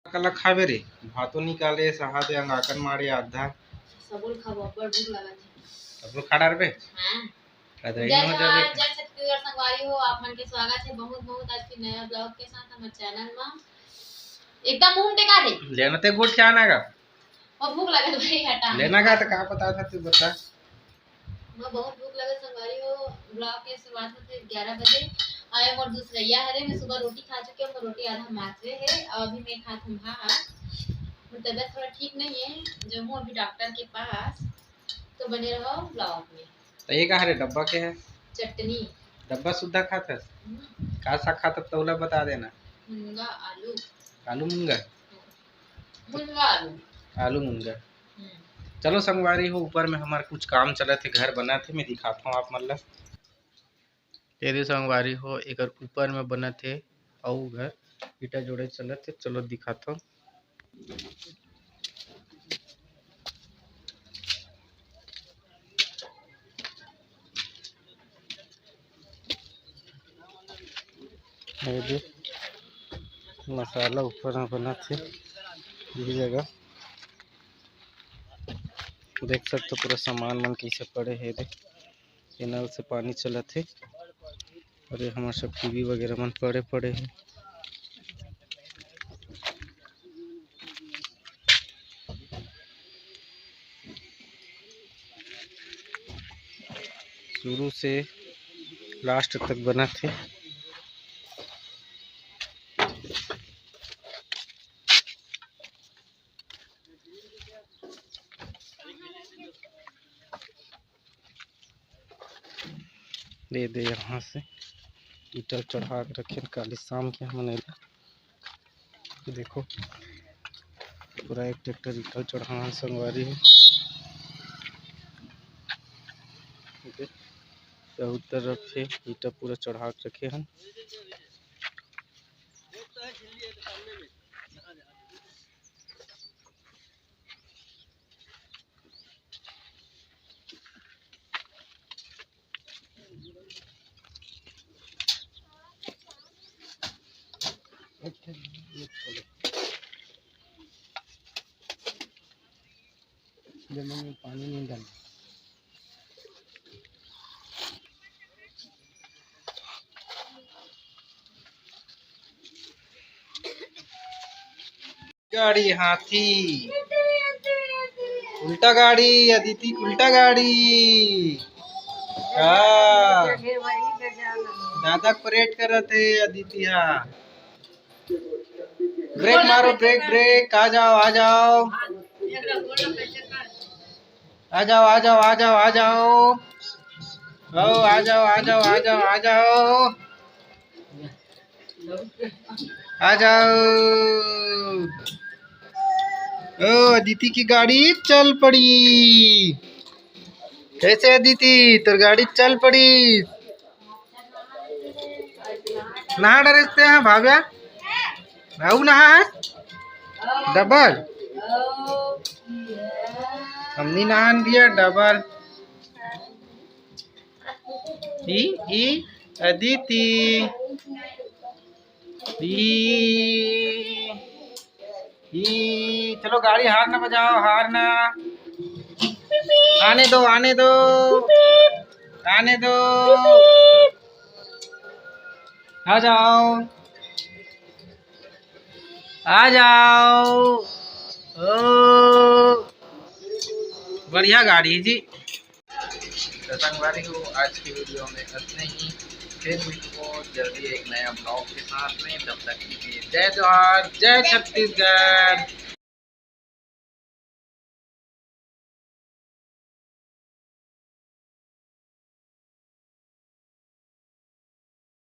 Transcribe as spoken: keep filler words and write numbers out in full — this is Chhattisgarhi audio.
काला खाबे रे, भातो निकाले, सहा दे अंगाकन मारे आधा। सबुल खाबो, अब्बड़ भूख लागत हे। सबुल खा डारबे? हाँ। का तो जय इनो हो जाबे। जोहार, जय छत्तीसगढ़ संगवारी हो, आप मन के स्वागत हे बहुत बहुत आज के नया vlog के साथ हमर channel मा। एकदम मुंह टेका दे। लेना ते गोठ के आना गा। वो भूख लागत भाई, हटा। लेना गा तो का पता था तू बता। मैं बहुत भूख लगे संगवारी हो। Vlog के शुरुआत होथे ग्यारह बजे। आए मोर दूसरैया हरे, मैं सुबह रोटी खा चुके हूँ, मोर रोटी आधा माचवे हे और अभी मैं खात हूँ भात। मोर तबीयत थोड़ा ठीक नहीं है, जाहूँ अभी डॉक्टर के पास, तो बने रहो vlog में। तो ये का हरे डब्बा के है? चटनी। डब्बा सुद्धा खात हस? हम्म। का साग खात हस तौला बता देना। मुनगा आलू। आलू मुनगा? हम्म। मुनगा आलू। आलू मुनगा। हम्म। चलो संगवारी हो, ऊपर में हमार कुछ काम चलत हे, घर बनत हे, मैं दिखात हूँ आप मन ला। ये दे संगवारी हो, एकर ऊपर में बनत हे अउ घर ईटा जोड़े चलत हे। चलो दिखात हूँ। ये दे, मसाला ऊपर में बनत हे, ये जगह देख सकते हो पूरा सामान मन कैसे पड़े हे। ये दे, ये नल से पानी चलत हे और ये हमर सब टीवी वगैरह मन पड़े पड़े हे। शुरू से लास्ट तक बनत हे। दे दे यहाँ से ईटा चढ़ा के रखे काली शाम के हमन एला। देखो पूरा एक ट्रैक्टर ईटा चढ़ान संगवारी हे। ओके, चौहत्तर रखे ईटा पूरा चढ़ा के रखे हन। जमीन में पानी नहीं डालना। गाड़ी हाथी, उल्टा गाड़ी अदिति, उल्टा गाड़ी। हाँ, दादा परेड करत हे अदिति हा। ब्रेक मारो, ब्रेक, ब्रेक। आ जाओ, आ जाओ, आ जाओ, आ जाओ, आ जाओ, आ जाओ। आओ, आ जाओ, आ जाओ, आ जाओ, आ जाओ। आ जाओ। ओ, अदिति की गाड़ी चल पड़ी। कैसे अदिति, तोर गाड़ी चल पड़ी? नहा डरे ते हैं भाव्या? अउ नहा है? डबल? हमनी नहान दिया डबल। ई, ई, अदिति। ई, ई, चलो गाड़ी हार्न बजाओ, हार्न। आने दो, आने दो, आने दो। आ जाओ, आ जाओ। ओ, बढ़िया गाड़ी जी। तो संगवारी हो, आज की वीडियो में इतना ही। फिर मिलबो जल्दी एक नया vlog के साथ में। तब तक के लिए जय जोहार, जय छत्तीसगढ़।